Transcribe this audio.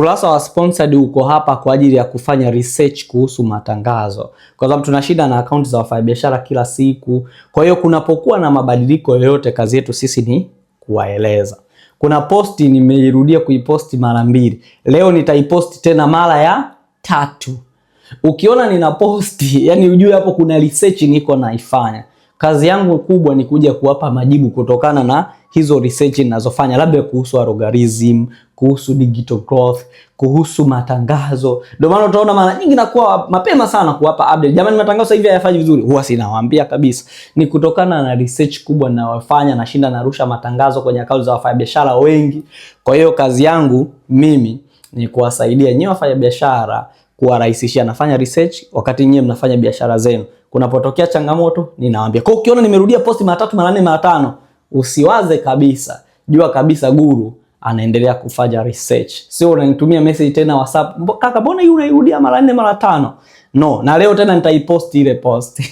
Ukurasa wa sponsored uko hapa kwa ajili ya kufanya research kuhusu matangazo, kwa sababu tuna shida na akaunti za wafanyabiashara kila siku. Kwa hiyo kunapokuwa na mabadiliko yoyote, kazi yetu sisi ni kuwaeleza. Kuna posti nimeirudia kuiposti mara mbili, leo nitaiposti tena mara ya tatu. Ukiona nina posti, yani ujue hapo kuna research niko naifanya. Kazi yangu kubwa ni kuja kuwapa majibu kutokana na hizo research ninazofanya, labda kuhusu algorithm, kuhusu digital growth, kuhusu matangazo. Ndio maana utaona mara nyingi nakuwa mapema sana kuwapa update. Jamani, matangazo sasa hivi hayafanyi vizuri, huwa sinawaambia kabisa. Ni kutokana na research kubwa ninayofanya, nashinda narusha matangazo kwenye akaunti za wafanyabiashara wengi. Kwa hiyo kazi yangu mimi ni kuwasaidia nyinyi wafanyabiashara, kuwarahisishia. Nafanya research wakati nyinyi mnafanya biashara zenu. Kunapotokea changamoto ninawaambia. Kwa hiyo ukiona nimerudia posti mara tatu, mara nne, mara tano, usiwaze kabisa, jua kabisa guru anaendelea kufanya research. Sio unanitumia message tena WhatsApp, "Kaka, mbona hii unairudia mara nne mara tano?" No, na leo tena nitaiposti ile post.